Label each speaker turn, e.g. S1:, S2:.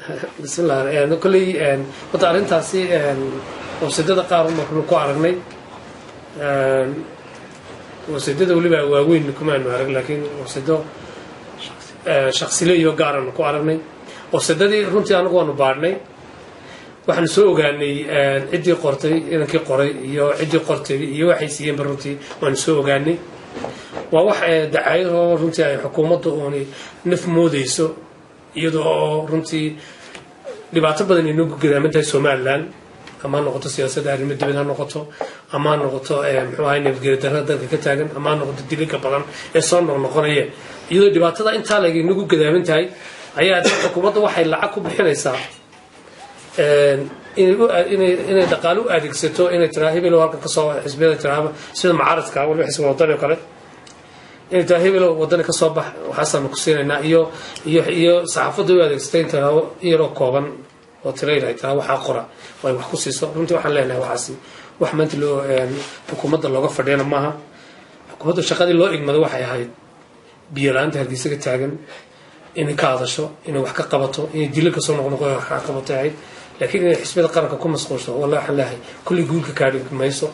S1: Bismillah, kolley horta arrintaasi websaydyada qaar un ku aragnay, websaydyada weliba waaweyn kumaanu arag, laakiin websaydo shaksileyo gaaranu ku aragnay. Websaydadii runtii anagu waanu baadhnay, waxaanu soo ogaanay ciddii qortay, inankii qoray iyo ciddii qortay iyo waxay siiyeenba runtii waanu soo ogaanay. Waa wax dacaayadoo runtii ay xukuumadda uuni naf moodeyso, iyadoo oo runtii dhibaato badan ay nagu gadaaman tahay Somaliland, ama ha noqoto siyaasadda arrimo dibad ha noqoto, ama ha noqoto muxuu ahay nabadgelyo darrada dalka ka taagan, ama ha noqoto dilalka badan ee soo noqnoqonaya. Iyadoo dhibaatada intaa leeg nagu gadaaman tahay ayaa xukuumadda waxay lacag ku bixinaysaa inay dhaqaale u adeegsato inay tiraa hebelo halkan kasoo xisbiyada tiraaba sida mucaaradka, waliba xisbiga Wadani oo kale, inay tiraa hebelo Wadani kasoo bax, waxaasaanu ku siinaynaa, iyo saxaafadda u adeegsatay in tiraabo iyaroo kooban oo tira ay tiraa waxaa qora oo ay wax ku siiso. Runtii waxaan leenahay waxaasi wax maanta loo xukuumadda looga fadhiyana maaha. Xukuumadda shaqadii loo igmada waxay ahayd biyo la-aanta Hargeysa ka taagan inay ka hadasho, inay wax ka qabato, inay dilalka soo noqnoqo wax ka qabato ahayd, laakiin inay xisbiyada qaranka ku masquulsho, wallahi waxaan leeyahay kulli guulka kaadhi mayso.